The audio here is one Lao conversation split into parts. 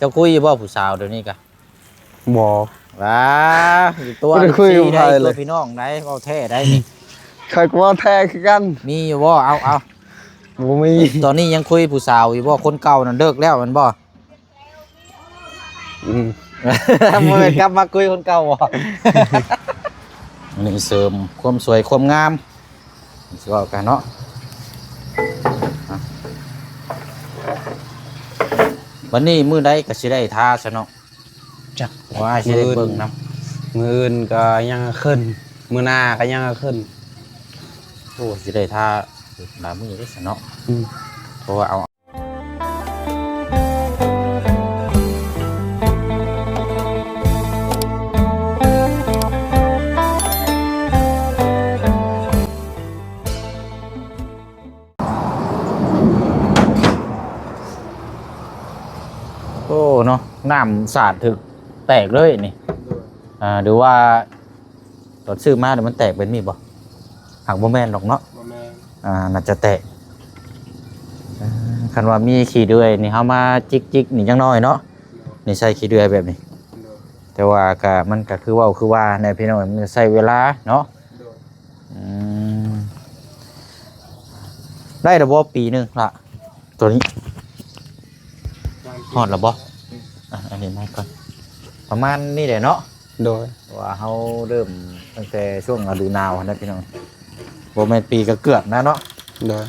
ເຈົ້າຄຸຍຢູ່ບໍ່ຜູ້ສາວດຽວນີ້ກະ? ບໍ່. ວ້າ ຢູ່ຕົວ ບໍ່ໄດ້ຄຸຍກັບໃຜເລີຍ ຕົວພີ່ນ້ອງໃດ ເວົ້າແທ້ໃດນີ້. ຂ້ອຍກໍເວົ້າແທ້ຄືກັນ. ມີຢູ່ບໍ່? ເອົາ ເອົາ ບໍ່ມີ. ຕອນນີ້ຍັງຄຸຍຜູ້ສາວຢູ່ບໍ່? ຄົນເກົ່ານັ້ນເລີກແລ້ວແມ່ນບໍ່? ອືມ ບໍ່ແມ່ນກັບມາຄຸຍຄົນເກົ່າບໍ່? ອັນນີ້ເສີມຄວາມສວຍຄວາມງາມ ຊິເວົ້າກັນເນາະ. ບັດນີ້ມື້ໃດກໍຊິໄດ້ທາຊະເນາະ? ຈັກ ວ່າຊິໄດ້ເບິ່ງນຳ. ມື້ອື່ນກໍຍັງຂຶ້ນ ມື້ໜ້າກໍຍັງຂຶ້ນ. ໂອ້ ຊິໄດ້ທາຫຼາຍມື້ເດ້ຊະເນາະ. ອືມ ເພາະວ່າເອົາ ໂອ້ ເນາະ ນ້ຳສາດຖືກແຕກເລີຍນີ້. ໂດຍ ອ່າ ຫຼືວ່າ ຕອນຊື້ມານີ້ມັນແຕກເປັນມີດບໍ່? ຫາກບໍ່ແມ່ນດອກເນາະ. ບໍ່ແມ່ນ. ອ່າ ໜ້າຈະແຕກ. ເອີ ຄັນວ່າມີຂີ້ເດືອຍນີ້ ເຮົາມາຈິກໆນີ້ ຢ່າງໜ້ອຍເນາະ. ໂດຍ ນີ້ໃສ່ຂີ້ເດືອຍແບບນີ້. ໂດຍ ແຕ່ວ່າກະ ມັນກະຄືເວົ້າຄືວ່າແຫຼະພີ່ນ້ອງ ມັນໃຊ້ເວລາເນາະ. ໂດຍ ອືມ ໄດ້ແລ້ວບໍ່ປີໜຶ່ງລະ ໂຕນີ້? ຮອດແລ້ວບໍ່? ອືມ ອ່ະ ອັນນີ້ມາກ່ອນ ປະມານນີ້ແຫຼະເນາະ. ໂດຍ ເພາະວ່າເຮົາເລີ່ມຕັ້ງແຕ່ຊ່ວງລະດູໜາວຫັ້ນນະພີ່ນ້ອງ ບໍ່ແມ່ນປີກະເກືອບນະເນາະ. ໂດຍ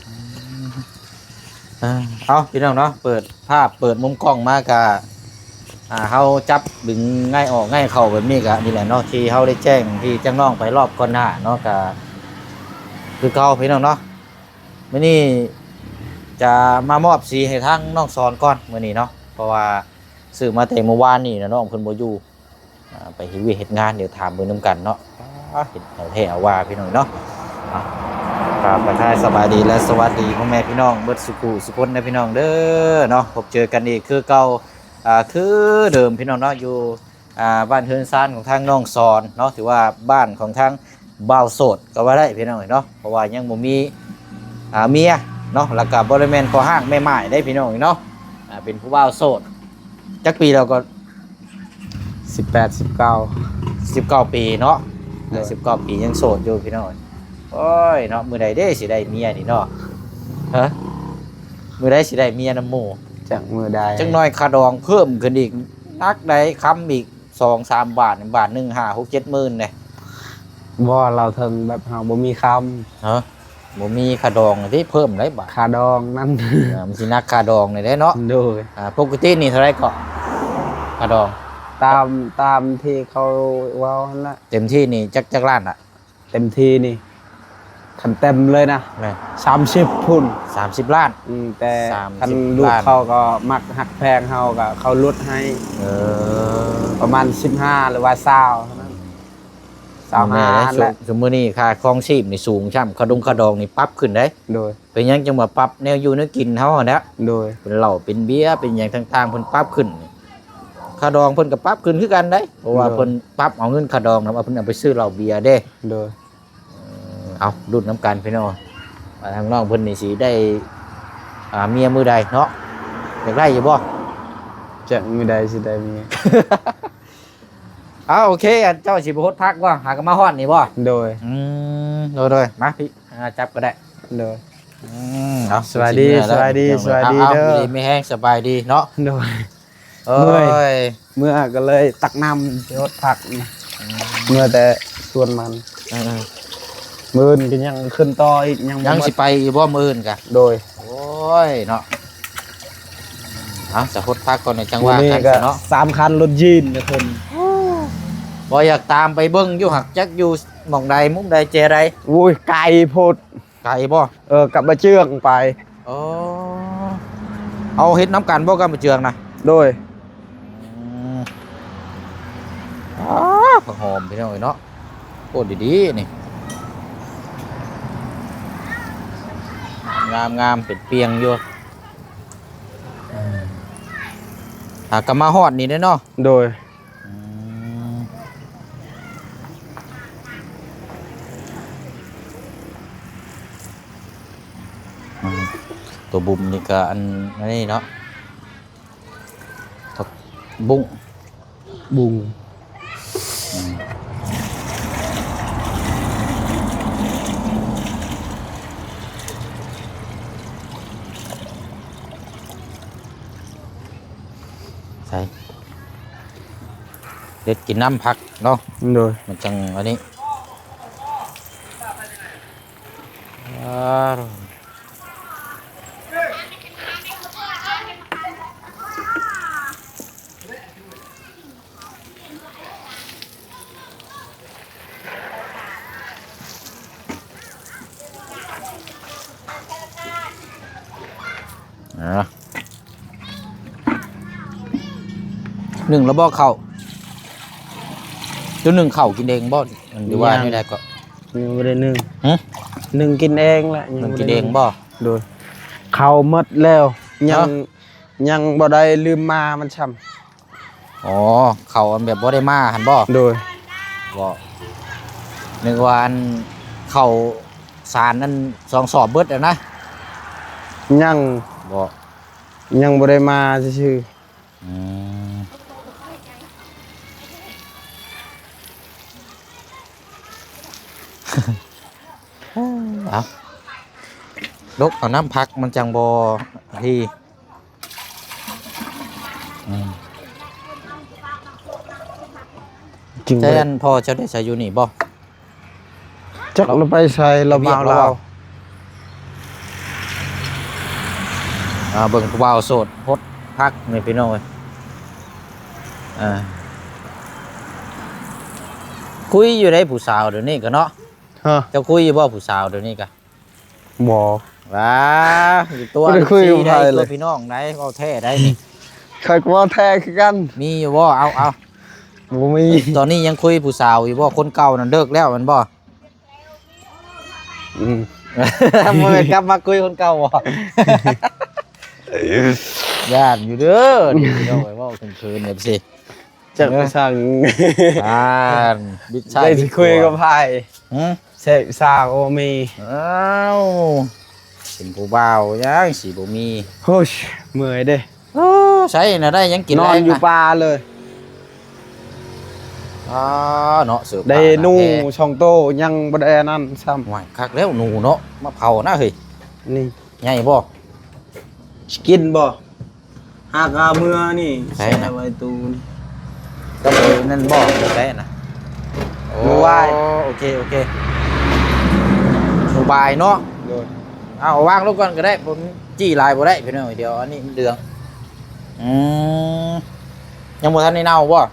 ອືມ ອ່າ ເອົາ ພີ່ນ້ອງເນາະ ເປີດພາບເປີດມຸມກ້ອງມາກະ ອ່າ ເຮົາຈັບດຶງງ່າຍອອກງ່າຍເຂົ້າແບບນີ້ກະນີ້ແຫຼະເນາະ ທີ່ເຮົາໄດ້ແຈ້ງພີ່ແຈ້ງນ້ອງໄປລອບກ່ອນໜ້າເນາະ ກະຄືເກົ່າພີ່ນ້ອງເນາະ. ມື້ນີ້ຈະມາມອບສີໃຫ້ທາງນ້ອງສອນກ່ອນມື້ນີ້ເນາະ ເພາະວ່າຊື້ມາແຕ່ມື້ວານນີ້ນະ ນ້ອງເພິ່ນບໍ່ຢູ່ ອ່າ ໄປເຮັດວຽກເຮັດງານ ດຽວຖາມເບິ່ງນຳກັນເນາະ. ອ່າ ເຮັດເອົາແທ້ເອົາວ່າພີ່ນ້ອງເນາະ. ອ່າ ກາບທັກທາຍສະບາຍດີ ແລະ ສະຫວັດດີພໍ່ແມ່ພີ່ນ້ອງເບິດສູ່ຜູ້ສູ່ຄົນເດີພີ່ນ້ອງເດີເນາະ. ພົບເຈີກັນອີກຄືເກົ່າ ອ່າ ຄືເດີມພີ່ນ້ອງເນາະ ຢູ່ ອ່າ ບ້ານເຮືອນຊານຂອງທາງນ້ອງສອນເນາະ ຖືວ່າບ້ານຂອງທາງບ່າວໂສດກໍວ່າໄດ້ພີ່ນ້ອງເອີຍເນາະ ເພາະວ່າຍັງບໍ່ມີ ອ່າ ເມຍເນາະ ແລ້ວກໍບໍ່ໄດ້ແມ່ນພໍ່ຮ້າງແມ່ໝ້າຍເດ້ພີ່ນ້ອງເອີຍເນາະ. ອ່າ ເປັນຜູ້ບ່າວໂສດ ຈັກປີແລ້ວກໍ? ສິບແປດ ສິບເກົ້າ ສິບເກົ້າປີເນາະ. ໂດຍ ສິບເກົ້າປີຍັງໂສດຢູ່ພີ່ນ້ອງເອີຍ. ໂອ້ຍເນາະ ມື້ໃດເດ້ຊິໄດ້ເມຍນີ້ເນາະ? ຮະ ມື້ໃດຊິໄດ້ເມຍນຳໝູ່? ຈັກມື້ໃດ ຈັກໜ້ອຍຄ່າດອງເພີ່ມຂຶ້ນອີກ ໜັກໃດ ຄຳອີກ ສອງສາມບາດ ບາດໜຶ່ງຫ້າຫົກເຈັດໝື່ນເດ້. ບໍ່ ລາວເຖິງແບບເຮົາບໍ່ມີຄຳ. ຮະ ບໍ່ມີຄ່າດອງຕິ ເພີ່ມໄດ້ບາດ ຄ່າດອງນັ້ນ. ເອີ ມັນຊິໜັກຄ່າດອງນີ້ແຫຼະເນາະ. ໂດຍ ອ່າ ປົກກະຕິນີ້ເທົ່າໃດເກາະ ຄ່າດອງ? ຕາມ ຕາມທີ່ເຂົາເວົ້າຫັ້ນລະ. ເຕັມທີ່ນີ້ຈັກ ຈັກລ້ານລະ? ເຕັມທີ່ນີ້ ຄັນເຕັມເລີຍນະ ແມ່ນ ສາມສິບພຸ້ນ ສາມສິບລ້ານ. ອືມ ແຕ່ ສາມສິບລ້ານ ຄັນລູກເຂົາກໍມັກຮັກແພງເຮົາ ກໍເຂົາຫຼຸດໃຫ້. ເອີ ປະມານສິບຫ້າ ຫຼືວ່າຊາວເທົ່ານັ້ນ ຊາວຫ້າ ແມ່ນແຫຼະ. ຊຸ ຊຸມື້ນີ້ຄ່າຄອງຊີບນີ້ສູງຊ້ຳ ຄ່າດົງຄ່າດອງນີ້ປັບຂຶ້ນເດ້. ໂດຍ ເປັນຫຍັງຈັ່ງວ່າປັບແນວຢູ່ແນວກິນເຮົາຫັ້ນແຫຼະ. ໂດຍ ເປັນເຫຼົ້າເປັນເບຍເປັນຫຍັງຕ່າງໆ ເພິ່ນປັບຂຶ້ນ ຄ່າດອງເພິ່ນກໍປັບຂຶ້ນຄືກັນເດ້ ເພາະວ່າ ໂດຍ ເພິ່ນປັບເອົາເງິນຄ່າດອງນຳ ເພິ່ນເອົາໄປຊື້ເຫຼົ້າເບຍເດ້. ໂດຍ ເອີ ເອົາລຸ້ນນຳກັນພີ່ນ້ອງ ວ່າທາງນ້ອງເພິ່ນນີ້ຊິໄດ້ ອ່າ ເມຍມື້ໃດເນາະ ຢາກໄດ້ຢູ່ບໍ່? ຈັກມື້ໃດຊິໄດ້ເມຍ. ເອົາ ໂອເຄ ອັນເຈົ້າຊິໄປຫົດຜັກບໍ່? ຫາກໍມາຮອດນີ້ບໍ່? ໂດຍ ອືມ ໂດຍໆ ມາພີ່ ອ່າ ຈັບກໍໄດ້. ໂດຍ ອືມ ເອົາ ສະບາຍດີ ສະບາຍດີ ເອົາ ສະບາຍດີ ເອົາ ເດີ ຢູ່ດີມີແຮງ ສະບາຍດີເນາະ. ໂດຍ ໂອ້ຍ ເມື່ອຍ ເມື່ອກໍເລີຍຕັກນ້ຳຊິຫົດຜັກນີ້. ອືມ ເມື່ອແຕ່ສວນມັນ. ເອີໆ ມື້ອື່ນກໍຍັງຂຶ້ນຕໍ່ອີກ ຍັງບໍ່ ຍັງຊິໄປອີກບໍ່ມື້ອື່ນກະ? ໂດຍ ໂອ້ຍເນາະ ເອົາ ຈະຫົດຜັກກ່ອນ ຈັ່ງວ່າກັນເນາະ. ສາມຄັນລົດຢີນນະເພິ່ນ ບໍ່ ຢາກຕາມໄປເບິ່ງຢູ່ ຫາກຈັກຢູ່ໝ່ອງໃດ ມຸມໃດແຈໃດ. ໂອ້ຍ ໄກໂພດ. ໄກບໍ່? ເອີ ກັບບາເຈືອງໄປ. ອໍ ເອົາເຮັດນຳກັນບໍ່ກັບບາເຈືອງນະ? ໂດຍ ອືມ ອາ ຜັກຫອມພີ່ນ້ອງເອີຍເນາະ ໂຄດດີໆ ນີ້ ງາມໆ ເປັນປ່ຽງຢູ່. ອືມ ຫາກໍມາຮອດນີ້ເດ້ເນາະ. ໂດຍ ອືມ ອືມ ຕົວບຸມນີ້ກໍອັນ ອັນນີ້ເນາະ ບຸ້ງ ບຸ້ງ ໃສ່ ເດັດກິນນ້ຳຜັກເນາະ ໂດຍ ມັນຈັ່ງອັນນີ້ ອາ ອ່າ ໜຶ້ງແລ້ວບໍ່ເຂົ້າ? ເຈົ້າໜຶ້ງເຂົ້າກິນເອງບໍ່ ຫຼືວ່າແນວໃດກໍ? ຍັງບໍ່ໄດ້ໜຶ້ງ ຫຶ? ໜຶ້ງກິນເອງແຫຼະ ໜຶ້ງກິນເອງບໍ່? ໂດຍ ເຂົ້າໝົດແລ້ວ ຍັງ ຍັງບໍ່ໄດ້ລືມມາມັນຊ້ຳ. ອໍ ເຂົ້າອັນແບບບໍ່ໄດ້ມາຫັ້ນບໍ່? ໂດຍ ບໍ່ ນຶກວ່າອັນເຂົ້າສານອັນສອງສອບເບິດຫັ້ນນະ. ຍັງ ບໍ່ ຍັງບໍ່ໄດ້ມາຊື່ໆ. ອືມ ເອົາ ດົກເອົານ້ຳຜັກມັນຈັ່ງບໍ່ທີ່ ອືມ ຈິງ ແຕ່ອັນພໍ່ເຈົ້າໄດ້ໃຊ້ຢູ່ນີ້ບໍ່? ຈັກລາວໄປໃສ ລາວມາລາວ ອ່າ ເບິ່ງຜູ້ບ່າວໂສດຫົດຜັກນີ້ພີ່ນ້ອງເອີຍ ອ່າ ຄຸຍຢູ່ໃດຜູ້ສາວດຽວນີ້ກະເນາະ. ຮະ ເຈົ້າຄຸຍຢູ່ບໍ່ຜູ້ສາວດຽວນີ້ກະ? ບໍ່ ວ້າ ຢູ່ຕົວ ບໍ່ໄດ້ຄຸຍກັບໃຜເລີຍ ພີ່ນ້ອງໃດ ເວົ້າແທ້ໃດນີ້ ຂ້ອຍກໍເວົ້າແທ້ຄືກັນ. ມີຢູ່ບໍ່? ເອົາ ເອົາ ບໍ່ມີ. ຕອນນີ້ຍັງຄຸຍຜູ້ສາວຢູ່ບໍ່? ຄົນເກົ່ານັ້ນເລີກແລ້ວແມ່ນບໍ່? ອືມ ບໍ່ແມ່ນກັບມາຄຸຍຄົນເກົ່າບໍ່? ຢ້ານຢູ່ເດີ ນີ້ພີ່ນ້ອງເອີຍ ເວົ້າເຂີນໆແບບຊີ້. ຈັກໄປສັ່ງ ອ່າ ບິດຊ້າຍ ໄດ້ຊິຄຸຍກັບໃຜ? ຫຶ? ເສກສາວບໍ່ມີ. ອ້າວ ເປັນຜູ້ບ່າວຍັງຊິບໍ່ມີ. ໂອ້ຍ ເມື່ອຍເດ້. ເອີ ໃສນະ ໄດ້ຫຍັງກິນແລງນະ? ນອນຢູ່ປ່າເລີຍ. ອ່າ ເນາະ ເສີບ ໄດ້ໜູ ປ່ານະແທ້ ສອງໂຕ ຍັງບໍ່ໄດ້ອັນນັ້ນຊ້ຳ. ໂອ້ຍ ຄັກແລ້ວໜູເນາະ ມາເຜົານະເຮີ້ຍ. ນີ້ ໃຫຍ່ບໍ່? ຊິກິນບໍ່? ຫາກເອົາເມືອນີ້ ໃສ່ນະ ແຊ່ໄວ້ຕູ້ນີ້ ກັບນັ້ນບໍ່? ໃສ່ນະ ໂອ້ ໜູວາຍ ໂອເຄ ໂອເຄ ໜູວາຍເນາະ. ໂດຍ ເອົາວາງລົງກ່ອນກໍໄດ້ ຜົມຈີ່ຫຼາຍບໍ່ໄດ້ພີ່ນ້ອງ ດຽວອັນນີ້ມັນເດືອງ. ອືມ ຍັງບໍ່ທັນໄດ້ເນົ່າບໍ່?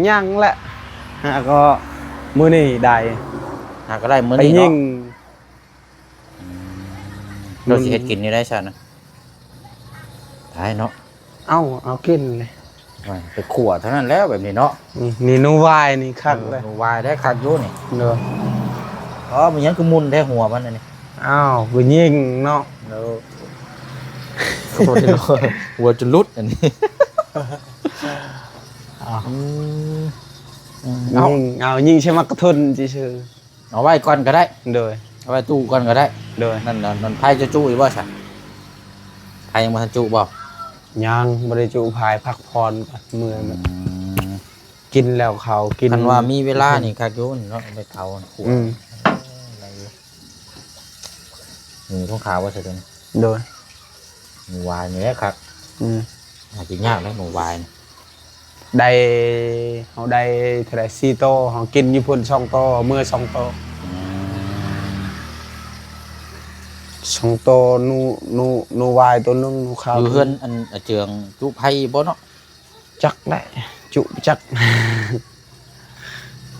ຍັງແຫຼະ ຫາກໍມື້ນີ້ໄດ້ ຫາກໍໄດ້ມື້ນີ້ເນາະ. ອືມ ເຈົ້າຊິເຮັດກິນຢູ່ໄດ້ຊັ້ນນະ ຕາຍເນາະ. ເອົາ ເອົາກິນເລີຍ ໂອ້ຍ ໄປຂົ້ວເທົ່ານັ້ນແລ້ວແບບນີ້ເນາະ. ອືມ ນີ້ໜູວາຍນີ້ຄັກເລີຍ ເອີ ໜູວາຍໄດ້ຄັກຢູ່ນີ້. ໂດຍ ອໍ ມັນຫຍັງຄືໝຸ່ນແທ້ຫົວມັນອັນນີ້? ອ້າວ ຜູ້ຍິງເນາະ. ໂດຍ ຫົວຈົນຫຼຸດອັນນີ້. ອ້າວ ອືມ ອືມ ຍິງ ເອົາ ຍິງໃສ່ໝາກກະທຸນຊື່ໆ. ເອົາໄວ້ກ່ອນກໍໄດ້. ໂດຍ ເອົາໄວ້ຕູ້ກ່ອນກໍໄດ້. ໂດຍ ນັ້ນ ນັ້ນ ນັ້ນ ໄຟຈະຈຸຢູ່ບໍ່ຊະ? ໄຟຍັງບໍ່ທັນຈຸບໍ່? ຍັງບໍ່ໄດ້ຈຸໄຟ ພັກຜ່ອນກ່ອນ ເມື່ອຍ. ອືມ ກິນແລ້ວເຂົ້າກິນ ຄັນວ່າມີເວລານີ້ຄັກຢູ່ເນາະ ໄປເຜົາຂົວ. ອືມ ໄດ້ຢູ່. ນີ້ຂອງຂາວບໍ່ຊະຕົວນີ້? ໂດຍ ໝູວາຍນີ້ແຫຼະຄັກ. ອືມ ຫາກິນຍາກເດ້ໝູວາຍນີ້. ໄດ້ ເຮົາໄດ້ເທົ່າໃດ ສີ່ໂຕ ເຮົາກິນຢູ່ພຸ້ນສອງໂຕ ເມືອສອງໂຕ. ອືມ ສອງໂຕ ໜູ ໜູ ໜູວາຍໂຕໜຶ່ງ ໜູຂາວ. ຢູ່ເຮືອນອັນອາເຈືອງຈຸໄຟບໍ່ເນາະ? ຈັກແຫຼະ ຈຸຈັກ.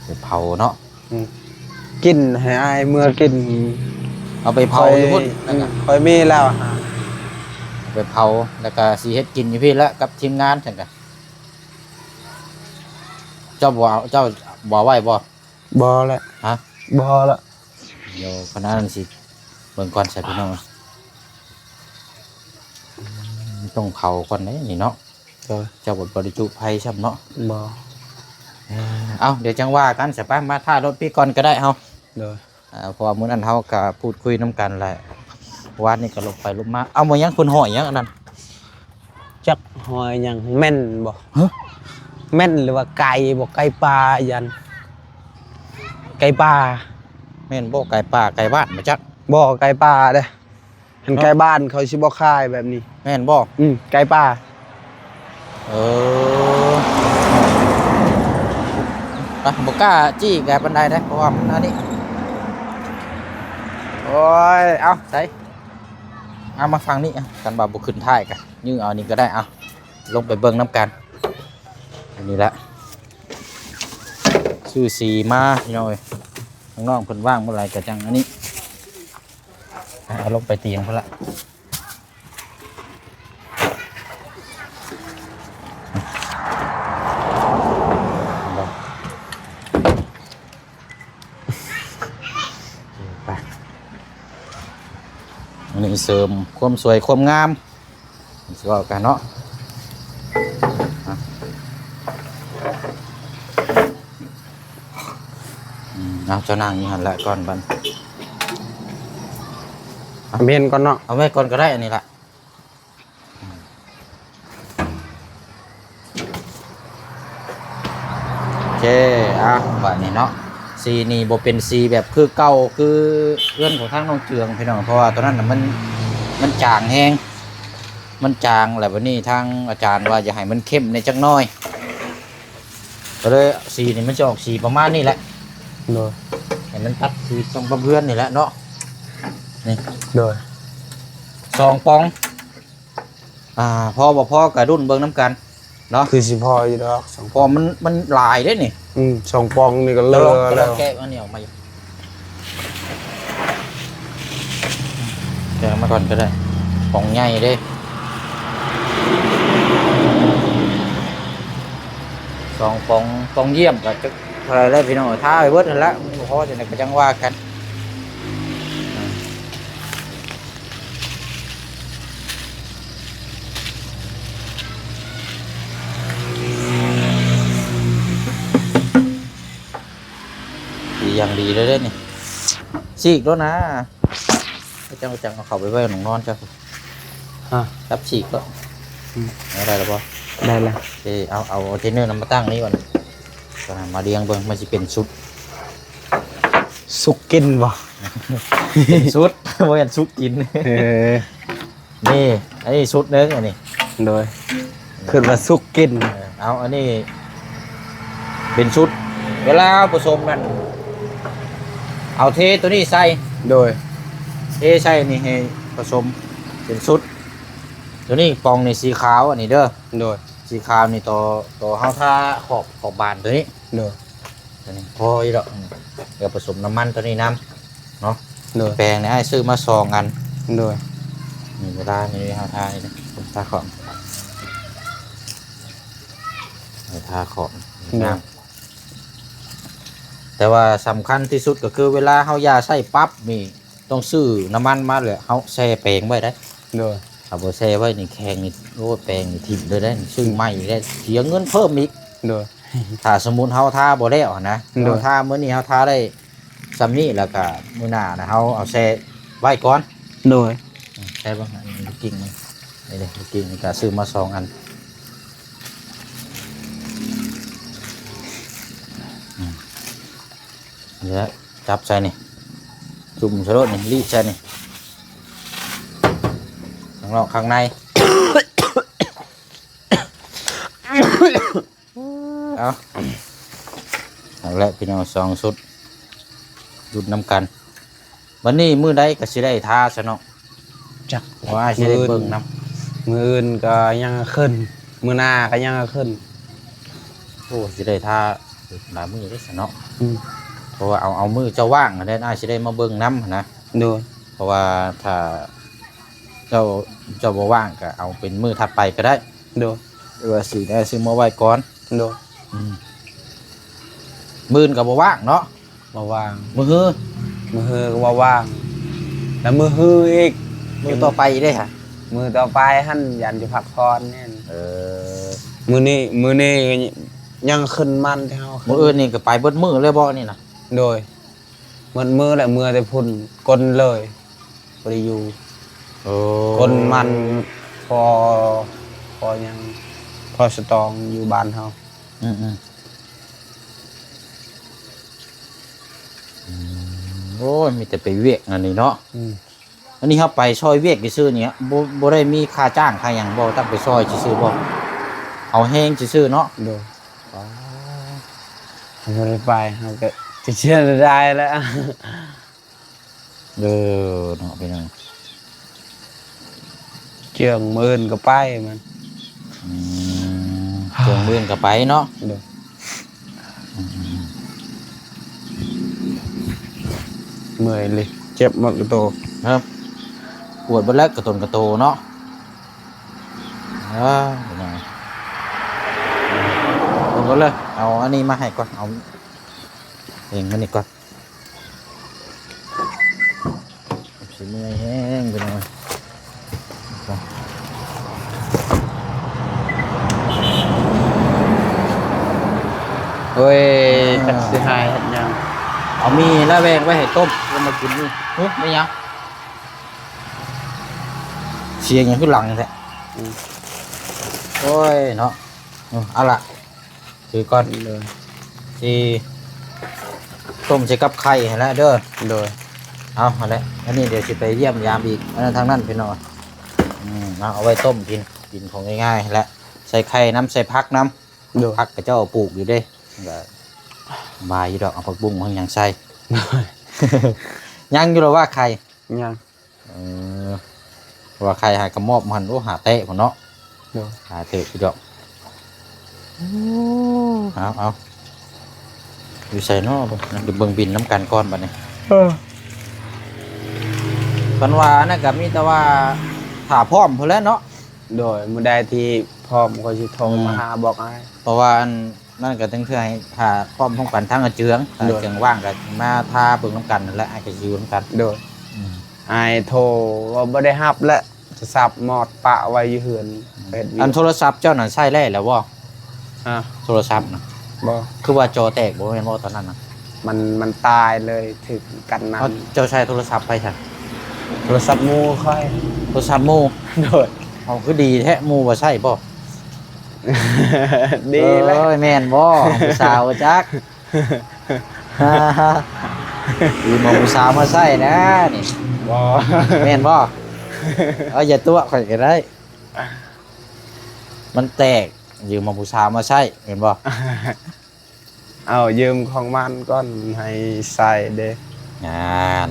ໄປເຜົາເນາະ. ອືມ ກິນໃຫ້ອ້າຍເມືອກິນ. ເອົາໄປເຜົາຢູ່ພຸ້ນ. ຂ້ອຍ ອືມ ຂ້ອຍມີແລ້ວຫາ ເອົາໄປເຜົາ ແລ້ວກະຊິເຮັດກິນຢູ່ພີ້ລະກັບທີມງານຊັ້ນກະ. ເຈົ້າບໍ່ເອົາ ເຈົ້າບໍ່ເອົາໄວ້ບໍ່? ບໍ່ແຫຼະ. ຮະ? ບໍ່ລະ. ດຽວຄະນະນັ້ນຊິເບິ່ງກ່ອນຊະພີ່ນ້ອງ. ອືມ ຕ້ອງເຜົາກ່ອນເດ້ນີ້ເນາະ. ໂດຍ ເຈົ້າບໍ່ໄດ້ຈຸໄຟຊ້ຳເນາະ. ບໍ່. ເອີ ເອົ້າ ດຽວຈັ່ງວ່າກັນຊະ ໄປ ມາຖ້າລົດພີ້ກ່ອນກໍໄດ້ເຮົາ. ໂດຍ ອ່າ ເພາະວ່າມື້ນັ້ນເຮົາກະພູດຄຸຍນຳກັນແຫຼະ ວານນີ້ກະຫຼົບໄປຫຼົບມາ. ເອົາ ບໍ່ຫຍັງ ເພິ່ນຫ້ອຍຫຍັງອັນນັ້ນ? ຈັກຫ້ອຍຫຍັງ ແມ່ນບໍ່? ຮະ? ແມ່ນ ຫຼືວ່າໄກ່ບໍ່? ໄກ່ປ່າ ຢ້ານໄກ່ປ່າ. ແມ່ນບໍ່? ໄກ່ປ່າ ໄກ່ບ້ານ ບໍ່ຈັກ. ບໍ່ ໄກ່ປ່າເດ້. ຄັນໄກ່ບ້ານເຂົາຊິບໍ່ຂາຍແບບນີ້. ແມ່ນບໍ່? ອືມ ໄກ່ປ່າ. ເອີ ໄປ ບໍ່ກ້າຈີ້ແກປານໃດເດ້ ເພາະວ່າມັນອັນນີ້. ໂອ້ຍ ເອົາ ໃສ່ ເອົາມາຝັ່ງນີ້. ຄັນວ່າບໍ່ຂຶ້ນທ້າຍກະຢື້ເອົານີ້ກໍໄດ້. ເອົາ ລົງໄປເບິ່ງນຳກັນ. ອັນນີ້ລະ ຊື້ສີມາ ພີ່ນ້ອງເອີຍ. ຂ້າງນອກເພິ່ນວ່າງບໍ່ຫຼາຍກະຈັ່ງອັນນີ້. ເອົາລົງໄປຕຽງພຸ້ນລະ. ໄປ ອັນນີ້ເສີມຄວາມສວຍຄວາມງາມ ຊິເວົ້າກັນເນາະ. ອືມ ເອົາ ເຈົ້ານັ່ງຢູ່ຫັ້ນແຫຼະກ່ອນບັດ. ເອົາແມ່ນກ່ອນເນາະ. ເອົາໄວ້ກ່ອນກໍໄດ້ ອັນນີ້ລະ. ໂອເຄ ອ່ະ ບາດນີ້ເນາະ ສີນີ້ບໍ່ເປັນສີແບບຄືເກົ່າ ຄືເຮືອນຂອງທາງນ້ອງເຈືອງ ພີ່ນ້ອງ ເພາະວ່າຕອນນັ້ນນະ ມັນ ມັນຈາງແຮງ ມັນຈາງ. ແລ້ວບາດນີ້ທາງອາຈານວ່າຢາກໃຫ້ມັນເຂັ້ມແດ່ຈັກໜ້ອຍ ກໍເລີຍສີນີ້ມັນຈະອອກສີປະມານນີ້ແຫຼະ. ໂດຍ ໃຫ້ມັນຕັດສີຕອງກັບເຮືອນນີ້ແຫຼະເນາະ. ນີ້ ໂດຍ ສອງປອງ ອ່າ ພໍບໍ່ພໍກໍລຸ້ນເບິ່ງນຳກັນເນາະ. ຄືຊິພໍຢູ່ດອກສອງ ເພາະມັນ ມັນຫຼາຍເດ້ນີ້. ອືມ ສອງປອງນີ້ກໍເຫຼືອແລ້ວ. ແກະອັນນີ້ອອກມາຢູ່ ແກະອອກມາກ່ອນກໍໄດ້ ປອງໃຫຍ່ເດ້. ສອງປອງ ປອງຢ້ຽມກໍຈັກເທົ່າໃດແລ້ວ ພີ່ນ້ອງ. ຖ້າໃຫ້ເບິດຫັ້ນລະ ມັນບໍ່ພໍຈັ່ງໃດກໍຈັ່ງວ່າກັນ. ດີຢ່າງດີເລີຍເດ້ນີ້ ສີກໂລດນະ. ເຈົ້າຈັ່ງເອົາເຂົ້າໄປໄວ້ຫ້ອງນອນເຈົ້າ. ຮະ? ຈັບສີກໂລດ. ອືມ ເອົາ ໄດ້ແລ້ວບໍ່? ໄດ້ແລ້ວ. ເອີ ເອົາ ເອົາ ເອົາເທນເນີນຳມາຕັ້ງນີ້ກ່ອນ ມາລຽງເບິ່ງ ມັນຊິເປັນຊຸດ ສຸກກິນບໍ່? ເປັນຊຸດ ບໍ່ແມ່ນສຸກກິນ. ເອີ ນີ້ ອັນນີ້ຊຸດໜຶ່ງ ອັນນີ້. ໂດຍ ຄືວ່າສຸກກິນ. ເອີ ເອົາ ອັນນີ້ເປັນຊຸດ ເວລາເຮົາປະສົມນັ້ນ ເອົາເທໂຕນີ້ໃສ່. ໂດຍ ເທໃສ່ນີ້ໃຫ້ປະສົມເປັນຊຸດ. ໂຕນີ້ປອງນີ້ສີຂາວ ອັນນີ້ເດີ. ໂດຍ ສີຂາວນີ້ຕໍ່ ຕໍ່ເຮົາທາຂອບ ຂອບບານໂຕນີ້. ໂດຍ ໂຕນີ້ພໍຢູ່ດອກ. ແລ້ວປະສົມນ້ຳມັນໂຕນີ້ນຳເນາະ. ໂດຍ ແປງນີ້ອ້າຍຊື້ມາສອງອັນ. ໂດຍ ນີ້ເວລານີ້ເຮົາທານີ້ນະ ທາຂອບ ເຮົາທາຂອບ. ໂດຍ ແຕ່ວ່າສຳຄັນທີ່ສຸດກໍຄືເວລາເຮົາຢາໃຊ້ປັບນີ້ ຕ້ອງຊື້ນ້ຳມັນມາ ແລ້ວເຮົາແຊ່ແປງໄວ້ໄດ໋. ໂດຍ ຖ້າບໍ່ແຊ່ໄວ້ນີ້ແຂງນີ້ ໂອ້ຍ ແປງນີ້ຖິ້ມເລີຍໄດ໋ ຊື້ໃໝ່ອີກໄດ໋ ເສຍເງິນເພີ່ມອີກ. ໂດຍ ຖ້າສົມມຸດເຮົາທາບໍ່ແລ້ວຫັ້ນນະ. ໂດຍ ເຮົາທາມື້ນີ້ເຮົາທາໄດ້ສ່ຳນີ້ ແລ້ວກະມື້ໜ້ານະເຮົາເອົາແຊ່ໄວ້ກ່ອນ. ໂດຍ ອືມ ໃສ່ເບິ່ງ ອັນນີ້ກິ່ງມັນ ນີ້ເດ້ ກິ່ງນີ້ກະຊື້ມາສອງອັນ. ອືມ ນີ້ແຫຼະ ຈັບໃສ່ນີ້ ຈຸ່ມໃສ່ໂລດນີ້ ລີດໃສ່ນີ້ ຂ້າງນອກຂ້າງໃນ. ເອົາ ເອົາແຫຼະພີ່ນ້ອງ ສອງຊຸດ ລຸ້ນນຳກັນ. ບັດນີ້ມື້ໃດກໍຊິໄດ້ທາຊະເນາະ? ຈັກ ວ່າຊິໄດ້ເບິ່ງນຳ. ມື້ອື່ນ ມື້ອື່ນກໍຍັງຂຶ້ນ ມື້ໜ້າກໍຍັງຂຶ້ນ. ໂອ້ ຊິໄດ້ທາຫຼາຍມື້ເດ້ຊະເນາະ. ອືມ ເພາະວ່າເອົາ ເອົາມື້ເຈົ້າວ່າງຫັ້ນແຫຼະ ອ້າຍຊິໄດ້ມາເບິ່ງນຳຫັ້ນນະ. ໂດຍ ເພາະວ່າຖ້າເຈົ້າ ເຈົ້າບໍ່ວ່າງກໍເອົາເປັນມື້ຖັດໄປກໍໄດ້. ໂດຍ ຫຼືວ່າຊິໄດ້ຊື້ມາໄວ້ກ່ອນ. ໂດຍ ອືມ ມື້ອື່ນກໍບໍ່ວ່າງເນາະ. ບໍ່ວ່າງ. ມື້ຮື? ມື້ຮືກໍບໍ່ວ່າງ ແລ້ວມື້ຮືອີກ. ມື້ຕໍ່ໄປເດ້ຫະ? ມື້ຕໍ່ໄປຫັ້ນຢ້ານຈະພັກຜ່ອນແນ່ນ. ເອີ ມື້ນີ້ ມື້ນີ້ຍັງຂຶ້ນມັນແຕ່ເຮົາຂຶ້ນ. ມື້ອື່ນນີ້ກໍໄປເບິດມື້ເລີຍບໍ່ນີ້ນະ? ໂດຍ ໝົດມື້ແຫຼະ ເມືອແຕ່ພຸ້ນ ກົນເລີຍ ບໍ່ໄດ້ຢູ່. ໂອ້ ກົນມັນ ພໍ ພໍຫຍັງ ພໍສະຕອງຢູ່ບ້ານເຮົາ. ອືມໆ ອືມ ໂອ້ຍ ມີແຕ່ໄປວຽກອັນນີ້ເນາະ. ອືມ ອັນນີ້ເຮົາໄປຊ່ອຍວຽກຊື່ໆນີ້ ບໍ່ ບໍ່ໄດ້ມີຄ່າຈ້າງຄ່າຫຍັງບໍ່? ຕັ້ງໄປຊ່ອຍຊື່ໆບໍ່? ເອົາແຮງຊື່ໆເນາະ. ໂດຍ ອໍ ເຮົາບໍ່ໄດ້ໄປ ເຮົາກໍຈະເສຍລາຍໄດ້ແລ້ວ. ເອີ ເນາະ ພີ່ນ້ອງ ເຈີງມື້ອື່ນກໍໄປມັນ. ອືມ ເຈີງມື້ອື່ນກໍໄປເນາະ. ໂດຍ ອືມ ເມື່ອຍເລີຍ ເຈັບໝົດກະໂຕ. ເອີ ປວດເບິດແລ້ວກະຕົນກະໂຕເນາະ. ເອີ ເບິ່ງກ່ອນເລີຍ ເອົາອັນນີ້ມາໃຫ້ກ່ອນ ເອົາເອງມານີ້ກ່ອນ. ຊິເມື່ອຍແຮງ ພີ່ນ້ອງ. ໂອ້ຍ ເອີ ຈັກຊິຫາຍເຮັດຫຍັງ. ເອົາໝີ່ລະແວງໄວ້ໃຫ້ຕົ້ມ ແລ້ວມາກິນນີ້. ຫຶ ແມ່ນຫຍັງ? ສຽງຫຍັງຄືຫຼັງແທ້? ອືມ ໂອ້ຍເນາະ. ເອີ ເອົາລະ ຖືກ່ອນເລີຍ ຊິຕົ້ມໃສ່ກັບໄຂ່ຫັ້ນແຫຼະເດີ. ໂດຍ ເອົາຫັ້ນແຫຼະ ອັນນີ້ດຽວຊິໄປຢ້ຽມຢາມອີກ ອັນນັ້ນທາງນັ້ນພີ່ນ້ອງ. ອືມ ເອົາ ເອົາໄວ້ຕົ້ມກິນ ກິນຂອງງ່າຍໆຫັ້ນແຫຼະ ໃສ່ໄຂ່ນຳ ໃສ່ຜັກນຳ. ໂດຍ ຜັກຂະເຈົ້າປູກຢູ່ເດ້ ກະສະບາຍຢູ່ດອກ ເອົາຜັກບຸ້ງຜັກຫຍັງໃສ່. ໂດຍ ຍັງຢູ່ລະວ່າໄຂ່? ຍັງ. ເອີ ເພາະວ່າໄຂ່ຫາກະມອບມັນ ໂອ້ ຫາແຕະພຸ້ນເນາະ. ໂດຍ ຫຼາຍເຕີບຢູ່ດອກ. ເອົາ ເອົາ ຢູ່ໃສເນາະ ເບິ່ງ ເບິ່ງບິນນຳກັນກ່ອນບັດນີ້. ເອີ ຄັນວ່າອັນນັ້ນກະມີແຕ່ວ່າຖ້າພ້ອມພຸ້ນແຫຼະເນາະ. ໂດຍ ມື້ໃດທີ່ພ້ອມຂ້ອຍຊິໂທມາຫາ ອືມ ບອກອ້າຍ ເພາະວ່າອັນ ນັ້ນກະຈັ່ງເທື່ອໃຫ້ຖ້າພ້ອມພ້ອມກັນທັງອາເຈືອງ ຖ້າ ໂດຍ ອາເຈືອງວ່າງກະມາຖ້າເບິ່ງນຳກັນຫັ້ນແຫຼະ ອ້າຍກະຊິຢູ່ນຳກັນ. ໂດຍ ອືມ ອ້າຍໂທວ່າບໍ່ໄດ້ຮັບແຫຼະ ໂທລະສັບມອດປະໄວ້ຢູ່ເຮືອນ. ອືມ ເຮັດວຽກ. ອັນໂທລະສັບເຈົ້ານັ້ນໃຊ້ໄດ້ແລ້ວບໍ່? ຮະ? ໂທລະສັບນະ. ບໍ່. ຄືວ່າຈໍແຕກບໍ່ແມ່ນບໍ່ຕອນນັ້ນນະ? ມັນ ມັນຕາຍເລີຍ ຖືກກັນນ້ຳ. ເຈົ້າໃຊ້ໂທລະສັບໃຜຊັ້ນ? ໂທລະສັບໝູ່ຂ້ອຍ. ໂທລະສັບໝູ່? ໂດຍ. ເອົາ ຄືດີແທ້ ໝູ່ບໍ່ໃຊ້ບໍ່? ດີແລ້ວ. ເອີຍ ແມ່ນບໍ່? ຜູ້ສາວຈັກ ຢືມເອົາຜູ້ສາວມາໃຊ້ນະນີ້. ບໍ່. ແມ່ນບໍ່? ເອົາ ຢ່າຕົວະຂ້ອຍກະໄດ້ ມັນແຕກ ຢືມເອົາຜູ້ສາວມາໃຊ້ແມ່ນບໍ່? ເອົາ ຢືມຂອງມັນກ່ອນ ມັນໃຫ້ໃຊ້ເດ້. ງານ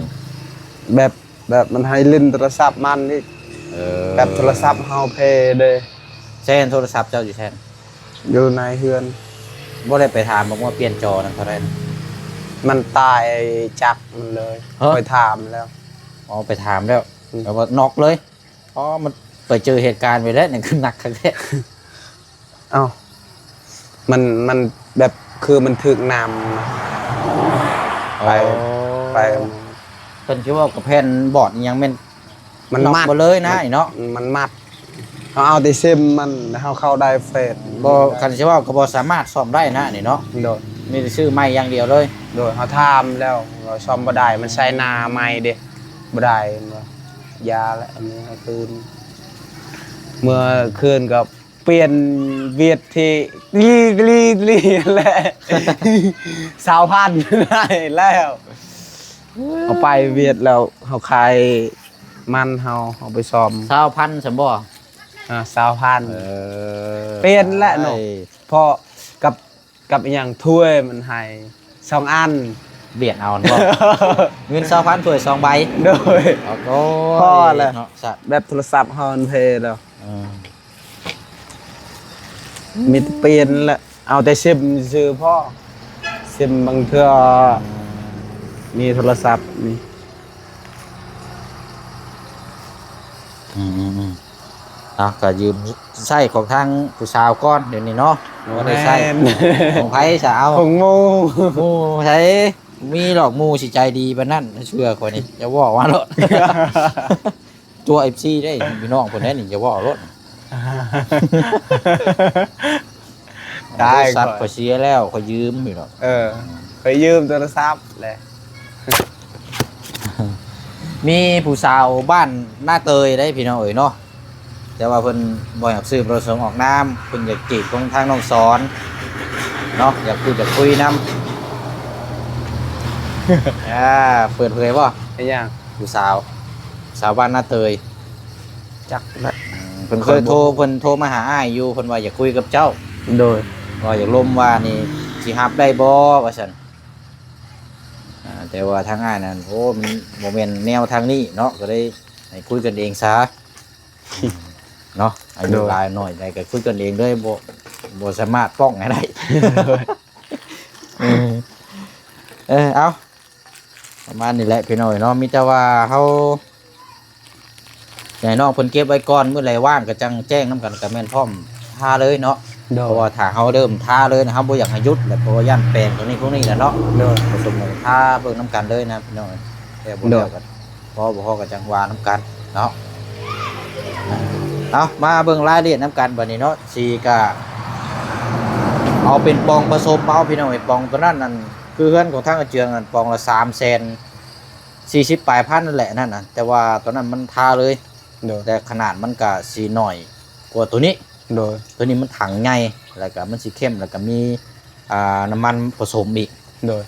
ແບບ ແບບມັນໃຫ້ຫຼິ້ນໂທລະສັບມັນອີກ. ເອີ ແບບໂທລະສັບເຮົາເພເດ້. ໃຊ້ໂທລະສັບເຈົ້າຢູ່ໃສ? ຢູ່ໃນເຮືອນ. ບໍ່ໄດ້ໄປຖາມບໍ່ວ່າປ່ຽນຈໍນຳເທົ່າໃດ? ມັນຕາຍຈັກມັນເລີຍ. ຮະ? ຂ້ອຍຖາມແລ້ວ. ອໍ ໄປຖາມແລ້ວ. ອືມ ແລ້ວວ່ານັອກເລີຍ. ອໍ ມັນໄປເຈີເຫດການໄປແລ້ວ ຍັງຄືໜັກຄັກແທ້. ເອົ້າ ມັນ ມັນແບບຄືມັນຖືກນ້ຳ ອໍ ໄປ ໄປ ຄັນຊິເວົ້າກັບແຜ່ນບອດອີ່ຫຍັງແມ່ນ ມັນມັດ ມັນມັດເບິດເລີຍນະ ມັນ ເນາະ ມັນມັດ. ເຮົາເອົາແຕ່ຊິມມັນ ເຮົາເຂົ້າໄດ້ເຟສ ບໍ່ ຄັນຊິເວົ້າກໍບໍ່ສາມາດສ້ອມໄດ້ນະນີ້ເນາະ. ໂດຍ ມີແຕ່ຊື້ໃໝ່ຢ່າງດຽວເລີຍ. ໂດຍ ເຮົາຖາມແລ້ວ ວ່າສ້ອມບໍ່ໄດ້ ມັນໃສ່ໜ້າໃໝ່ເດ້ ບໍ່ໄດ້ ວ່າຢ່າແຫຼະ ອັນນີ້ໃຫ້ຄືນ. ເມື່ອຄືນກໍປ່ຽນວຽດທີ່ລີ່ລີ່ລີ່ແຫຼະ ຊາວພັນໄດ້ແລ້ວ. ເຮົາໄປວຽດແລ້ວ ເຮົາຂາຍມັນ ເຮົາ ເຮົາໄປສ້ອມ ຊາວພັນຊັ້ນບໍ່? ອາ ຊາວພັນ. ເອີ ປ່ຽນແຫຼະເນາະ ເພາະກັບ ກັບອີ່ຫຍັງ ຖ້ວຍມັນໃຫ້ສອງອັນ ບຽດເອົາຫັ້ນບໍ່? ເງິນຊາວພັນ ຖ້ວຍສອງໃບ. ໂດຍ ໂອ້ຍ ພໍແຫຼະເນາະ ແບບໂທລະສັບເຮົາມັນເພແລ້ວ. ເອີ ມີແຕ່ປ່ຽນແຫຼະ ເອົາແຕ່ຊິມຊື່ພໍ ຊິມບາງເທື່ອ ອືມ ມີໂທລະສັບນີ້. ອືມໆໆ ເອົາ ກະຢືມໃຊ້ຂອງທາງຜູ້ສາວກ່ອນດຽວນີ້ເນາະ. ບໍ່ໄດ້ໃຊ້ ຂອງໃຜສາວ? ຂອງໝູ່. ໝູ່ໃສ? ມີດອກໝູ່ຊິໃຈດີປານນັ້ນ ເຊື່ອຂ້ອຍນີ້ ຢ່າເວົ້າມາໂລດ. ຕົວະເອັຟຊີເດ້ ພີ່ນ້ອງເພິ່ນເດ້ນີ້ ຢ່າເວົ້າໂລດ. ຕາຍ ໂທລະສັບຂ້ອຍເສຍແລ້ວ ຂ້ອຍຢືມຢູ່ດອກ. ເອີ ຂ້ອຍຢືມໂທລະສັບແຫຼະ. ມີຜູ້ສາວບ້ານນາເຕີຍເດ້ພີ່ນ້ອງເອີຍເນາະ ແຕ່ວ່າເພິ່ນບໍ່ຢາກຊື່ ບໍ່ປະສົງອອກນາມ ເພິ່ນຢາກຈີບຂອງທາງນ້ອງສອນ. ເນາະ ຢາກຄຸຍ ຢາກຄຸຍນຳ. ອ່າ ເປີດເຜີຍບໍ່? ເປັນຫຍັງ? ຜູ້ສາວ ສາວບ້ານນາເຕີຍ. ຈັກແຫຼະ. ອືມ ເພິ່ນເຄີຍໂທ ເພິ່ນໂທມາຫາອ້າຍຢູ່ ເພິ່ນວ່າຢາກຄຸຍກັບເຈົ້າ. ໂດຍ. ວ່າຢາກລົມວ່ານີ້ ຊິຮັບໄດ້ບໍ່ ວ່າຊັ້ນ. ອ່າ ແຕ່ວ່າທາງອ້າຍນັ້ນ ໂອ້ ມັນບໍ່ແມ່ນແນວທາງນີ້ເນາະ ກໍເລີຍໃຫ້ຄຸຍກັນເອງຊະ. ເນາະ ອາຍຸ ໂດຍ ຫຼາຍໜ້ອຍໃດກໍຄຸຍກັນເອງເລີຍ ບໍ່ ບໍ່ສາມາດປ້ອງໃຫ້ໄດ້. ເອີ ເອີ ເອົາ ປະມານນີ້ແຫຼະພີ່ນ້ອງເນາະ. ມີແຕ່ວ່າເຮົາໃຫ້ນ້ອງເພິ່ນເກັບໄວ້ກ່ອນ ມື້ໃດວ່າງກໍຈັ່ງແຈ້ງນຳກັນ ກໍແມ່ນພ້ອມທາເລີຍເນາະ. ໂດຍ. ເພາະວ່າຖ້າເຮົາເລີ່ມທາເລີຍນະ ເຮົາບໍ່ຢາກໃຫ້ຢຸດແຫຼະ ເພາະວ່າຢ້ານແປງຕົວນີ້ພວກນີ້ແຫຼະເນາະ. ໂດຍ. ປະສົມກັນທາເບິ່ງນຳກັນເລີຍນະພີ່ນ້ອງ ແຕ່ບໍ່ແລ້ວກໍ ໂດຍ ພໍບໍ່ພໍກໍຈັ່ງວ່ານຳກັນເນາະ. ເອົາ ມາເບິ່ງລາຍລະອຽດນຳກັນບັດນີ້ເນາະ. ສີກະເອົາເປັນປ່ອງປະສົມເອົາພີ່ນ້ອງເອີຍ. ປ່ອງຕົວນັ້ນນັ້ນ ຄືເຮືອນຂອງທາງອາເຈືອງນັ້ນ ປ່ອງລະສາມແສນສີ່ສິບປາຍພັນນັ້ນແຫຼະນັ້ນນະ ແຕ່ວ່າຕົວນັ້ນມັນທາເລີຍ. ໂດຍ. ແຕ່ຂະໜາດມັນກະຊິໜ້ອຍກວ່າຕົວນີ້. ໂດຍ. ຕົວນີ້ມັນຖັງໃຫຍ່ ແລ້ວກະມັນຊິເຂັ້ມ ແລ້ວກະມີ ອ່າ ນ້ຳມັນປະສົມອີກ. ໂດຍ.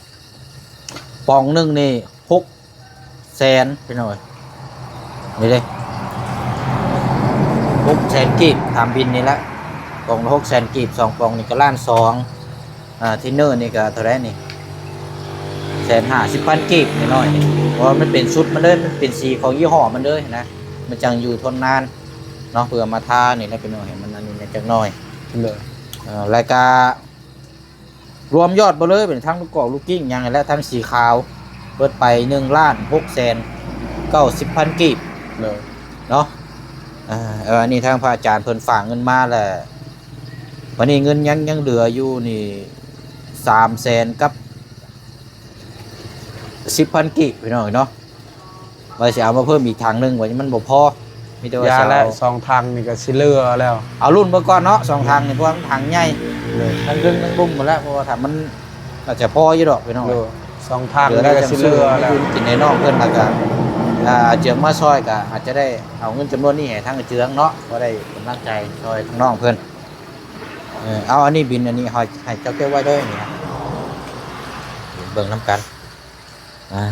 ປ່ອງໜຶ່ງນີ້ຫົກແສນພີ່ນ້ອງເອີຍ ນີ້ເດ້ ຫົກແສນກີບ ຕາມບິນນີ້ແຫຼະ. ປ່ອງລະຫົກແສນກີບ ສອງປ່ອງນີ້ກໍລ້ານສອງ. ອ່າ ທິນເນີນີ້ກໍເທົ່າໃດນີ້ ແສນຫ້າສິບພັນກີບ ນ້ອຍໆນີ້ ເພາະວ່າມັນເປັນຊຸດມັນເລີຍ ມັນເປັນສີຂອງຍີ່ຫໍ້ມັນເລີຍນະ ມັນຈັ່ງຢູ່ທົນນານເນາະ. ເພື່ອມາທານີ້ແຫຼະພີ່ນ້ອງ ໃຫ້ມັນອັນນີ້ແດ່ຈັກໜ້ອຍ. ໂດຍ. ເອີ ແລ້ວກະ ລວມຍອດເບິດເລີຍ ເປັນທັງລູກກອກລູກກິ້ງຫຍັງ ແລະ ທັງສີຂາວ ເບິດໄປໜຶ່ງລ້ານຫົກແສນເກົ້າສິບພັນກີບ. ໂດຍ. ເນາະ ເອີ ອັນນີ້ທາງພະອາຈານເພິ່ນຝາກເງິນມາແລ້ວ ບັດນີ້ເງິນຍັງ ຍັງເຫຼືອຢູ່ນີ້ສາມແສນກັບສິບພັນກີບ ພີ່ນ້ອງເນາະ. ວ່າຊິເອົາມາເພີ່ມອີກຖັງໜຶ່ງ ວ່າມັນບໍ່ພໍ ມີແຕ່ວ່າ ຢ່າແຫຼະ ຊິເອົາ ສອງຖັງນີ້ກໍຊິເຫຼືອແລ້ວ. ເອົາລຸ້ນເບິ່ງກ່ອນເນາະ ສອງຖັງນີ້ ເພາະວ່າມັນຖັງໃຫຍ່ ໂດຍ ທັງເທິງທັງລຸ່ມໝົດແລ້ວ ເພາະວ່າຖ້າມັນ ອາດຈະພໍຢູ່ດອກພີ່ນ້ອງ ໂດຍ ສອງຖັງນີ້ກໍຊິເຫຼືອແລ້ວ ຊື້ມາຢູ່ກິນໃຫ້ນ້ອງເພິ່ນ ແລ້ວກໍ ອ່າ ເຈືອງມາຊ່ອຍ ກໍອາດຈະໄດ້ເອົາເງິນຈຳນວນນີ້ໃຫ້ທາງເຈືອງເນາະ ພໍໄດ້ກຳລັງໃຈຊ່ອຍທາງນ້ອງເພິ່ນ. ເອີ ເອົາ ອັນນີ້ບິນ ອັນນີ້ໃຫ້ ໃຫ້ເຈົ້າເກັບໄວ້ເດີນີ້ນະ ເບິ່ງນຳກັນ. ອ່າ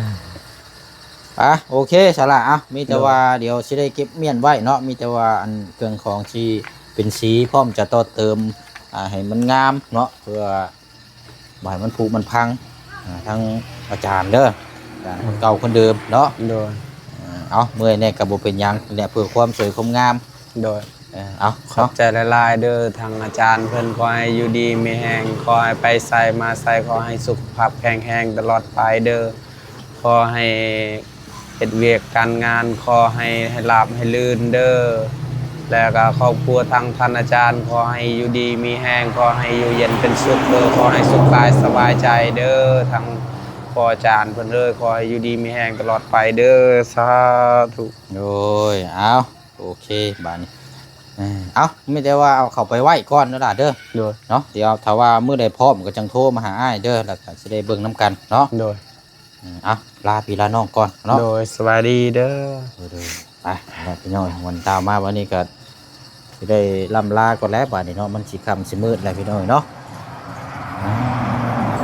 ອ່ະ ໂອເຄ ສາລະ ເອົາ ມີແຕ່ວ່າ ໂດຍ ດຽວຊິໄດ້ເກັບມ້ຽນໄວ້ເນາະ ມີແຕ່ວ່າອັນເຄື່ອງຂອງທີ່ເປັນສີ ພ້ອມຈະຕໍ່ເຕີມ ອ່າ ໃຫ້ມັນງາມເນາະ ເພື່ອບໍ່ໃຫ້ມັນຜຸມັນພັງ. ອ່າ ທາງອາຈານເດີ ອາຈານຄົນເກົ່າຄົນເດີມເນາະ ໂດຍ ເອີ ເອົາ ເມື່ອຍແດ່ກໍບໍ່ເປັນຫຍັງແຫຼະ ເພື່ອຄວາມສວຍຄວາມງາມ. ໂດຍ. ເອີ ເອົາ ຂອບໃຈຫຼາຍໆເດີ ທາງອາຈານເພິ່ນ ຂໍໃຫ້ຢູ່ດີມີແຮງ ຂໍໃຫ້ໄປໃສມາໃສ ຂໍໃຫ້ສຸຂະພາບແຂງແຮງຕະຫຼອດໄປເດີ ຂໍໃຫ້ເຮັດວຽກການງານ ຂໍໃຫ້ ໃຫ້ລາບໃຫ້ລື່ນເດີ ແລ້ວກໍຄອບຄົວທາງທ່ານອາຈານ ຂໍໃຫ້ຢູ່ດີມີແຮງ ຂໍໃຫ້ຢູ່ເຢັນເປັນສຸກເດີ ຂໍໃຫ້ສຸກກາຍສະບາຍໃຈເດີ ທາງພໍ່ອາຈານເພິ່ນເອີຍ ຂໍໃຫ້ຢູ່ດີມີແຮງຕະຫຼອດໄປເດີ ສາທຸ. ໂດຍ ເອົາ ໂອເຄ ບາດນີ້ ເອີ ເອົາ ມີແຕ່ວ່າເອົາເຂົ້າໄປໄວ້ກ່ອນເດີຫຼ້າເດີ ໂດຍ ເນາະ ດຽວຖ້າວ່າມື້ໃດພ້ອມກໍຈັ່ງໂທມາຫາອ້າຍເດີ ແລ້ວກໍຊິໄດ້ເບິ່ງນຳກັນເນາະ ໂດຍ ເອີ ເອົາ ລາພີ່ລານ້ອງກ່ອນເນາະ ໂດຍ ສະບາຍດີເດີ ໂດຍ ໂດຍ ໄປ ແລ້ວພີ່ນ້ອງ ວັນຕາມາວັນນີ້ກໍຊິໄດ້ລ່ຳລາກ່ອນແລ້ວ ບາດນີ້ເນາະ ມັນຊິຄ່ຳຊິມືດແລ້ວພີ່ນ້ອງເນາະ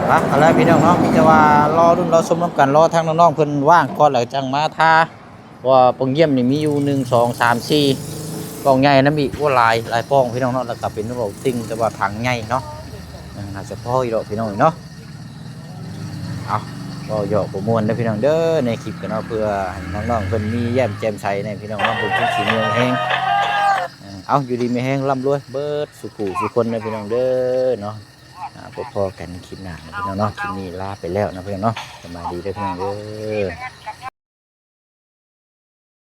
ໄປ ເອົາລະພີ່ນ້ອງເນາະ ມີແຕ່ວ່າລໍລຸ້ນລໍຊົມນຳກັນ ລໍທາງນ້ອງໆເພິ່ນວ່າງກ່ອນ ແລ້ວຈັ່ງມາທາ. ເພາະວ່າປ່ອງຢ້ຽມນີ້ມີຢູ່ ໜຶ່ງ ສອງ ສາມ ສີ່ ປ່ອງໃຫຍ່ນຳອີກ ໂອ້ ຫຼາຍ ຫຼາຍປ່ອງພີ່ນ້ອງເນາະ ແລ້ວກໍເປັນເວົ້າຕິ່ງ ແຕ່ວ່າຖັງໃຫຍ່ເນາະ ເອີ ໜ້າຈະພໍຢູ່ດອກພີ່ນ້ອງເນາະ ເອົາ ເວົ້າຫຍອກບໍ່ມ່ວນເດີພີ່ນ້ອງເດີ ໃນຄລິບກໍເນາະ ເພື່ອໃຫ້ນ້ອງໆເພິ່ນມີແຍ້ມແຈ່ມໃສແດ່ພີ່ນ້ອງເນາະ ເບິ່ງຄືສີເມືອງແຮງ ເອີ ເອົາ ຢູ່ດີມີແຮງ ລ່ຳລວຍເບິດສູ່ຜູ້ສູ່ຄົນເດີພີ່ນ້ອງເດີເນາະ ອ່າ ພົບພໍ້ກັນຄລິບໜ້າເນາະພີ່ນ້ອງເນາະ ຄລິບນີ້ລາໄປແລ້ວເນາະພີ່ນ້ອງເນາະ ສະບາຍດີເດີພີ່ນ້ອງເດີ.